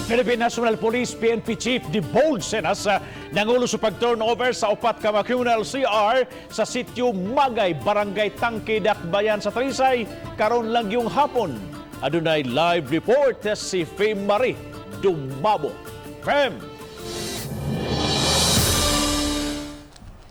Philippine National Police PNP Chief Debold Sinas nangulo sa pag-turnover sa upat ka mga criminal CR sa sitio Magay, Barangay Tangke, Dakbayan sa Talisay, karon lang yung hapon. Adunay live report si Fem Marie Dumabo. Fem!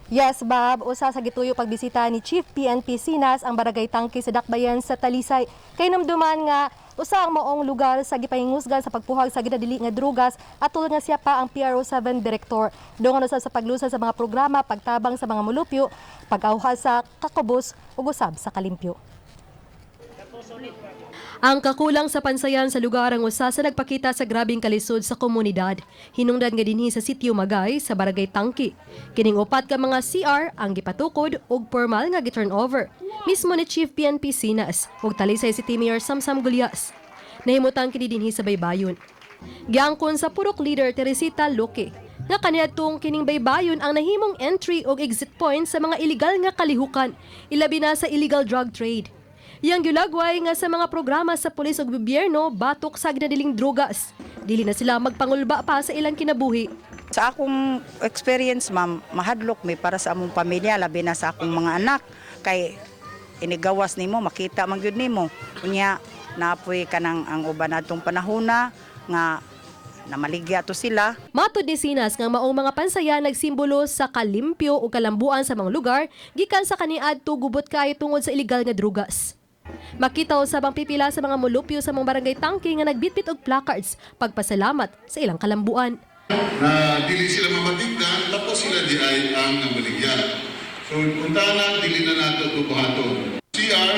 Yes, Bob. Usa sa gituyo pagbisita ni Chief PNP Sinas ang Barangay Tangke sa Dakbayan sa Talisay. Kay namduman nga usa ang maong lugar sa gipahingusgan sa pagpuhag sa ginadili nga drugas at tulad nga siya pa ang PRO7 director. Dungan usab sa paglusad sa mga programa, pagtabang sa mga mulupyo, pag-awhal sa kakubos ug usab sa kalimpyo. Ang kakulang sa pansayan sa lugar ang usa sa nagpakita sa grabeng kalisod sa komunidad. Hinungdan nga dinhi sa sitio Magay sa Barangay Tangki. Kining upat ka mga CR ang gipatukod og formal nga gi-turnover. Mismo ni Chief PNP Sinas ug Talisay City Mayor Samsam Gullas. Nahimutang kini dinhi sa baybayon. Giangkon sa Purok leader Teresita Luque nga kaniadtong kining baybayon ang nahimong entry og exit point sa mga illegal nga kalihukan, ilabi na sa illegal drug trade. Iyang gilagway nga sa mga programa sa pulis ug gobyerno batok sa ginadiling drugas. Dili na sila magpangulba pa sa ilang kinabuhi. Sa akong experience, ma'am, mahadlok mi para sa among pamilya, labi na sa akong mga anak. Kay inigawas nimo, makita man gyud nimo. Unya, naapoy kanang ang uban natong panahona nga namaligya to sila. Matod ni Sinas nga maong mga pansaya nagsimbolo sa kalimpyo o kalambuan sa mga lugar gikan sa kaniadto gubot kaayo tungod sa illegal nga drugas. Makita usab ang pipila sa mga mulupyo sa mga barangay Tangke nga nagbitbit og placards pagpasalamat sa ilang kalambuan. Na dili sila mamatigdan, tapos sila di ay ang namaligya. So kung na, dili na nato ito buhaton. CR,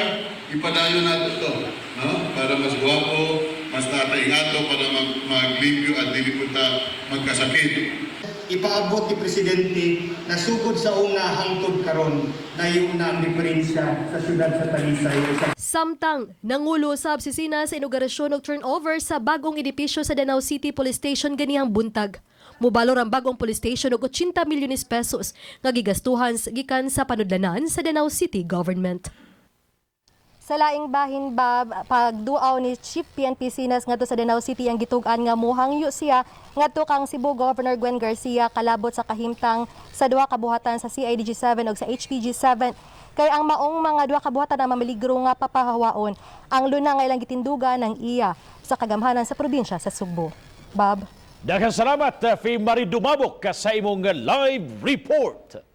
ipadayon nato to, no? Para mas guwapo, mas nataingato, para maglimpyo at dili punta magkasakit. Ipaabot ni Presidente na sugod sa una hangtod karon nayo na ang diferensya sa siyudad sa Talisay. Samtang, nangulo usab si Sina sa inaugurasyon og turnover sa bagong edipisyo sa Danao City Police Station ganihang buntag. Mubalor ang bagong police station og 80 milyones pesos nga gigastuhan gikan sa panudlanan sa Danao City Government. Sa laing bahin, Bob, pagduaw ni Chief PNP Sinas ngadto sa Danao City ang gitug-an nga muhangyo siya ngadto kang Cebu Governor Gwen Garcia kalabot sa kahimtang sa duha ka buhatan sa CIDG 7 ug sa HPG 7. Kay ang maong mga duha ka buhatan ang mamaligro nga papahawaon ang luna nga ilang gitindugan ng iya sa kagamhanan sa probinsya sa Sugbo. Bob. Daghang salamat, Fem Marie Dumabok, sa imong live report.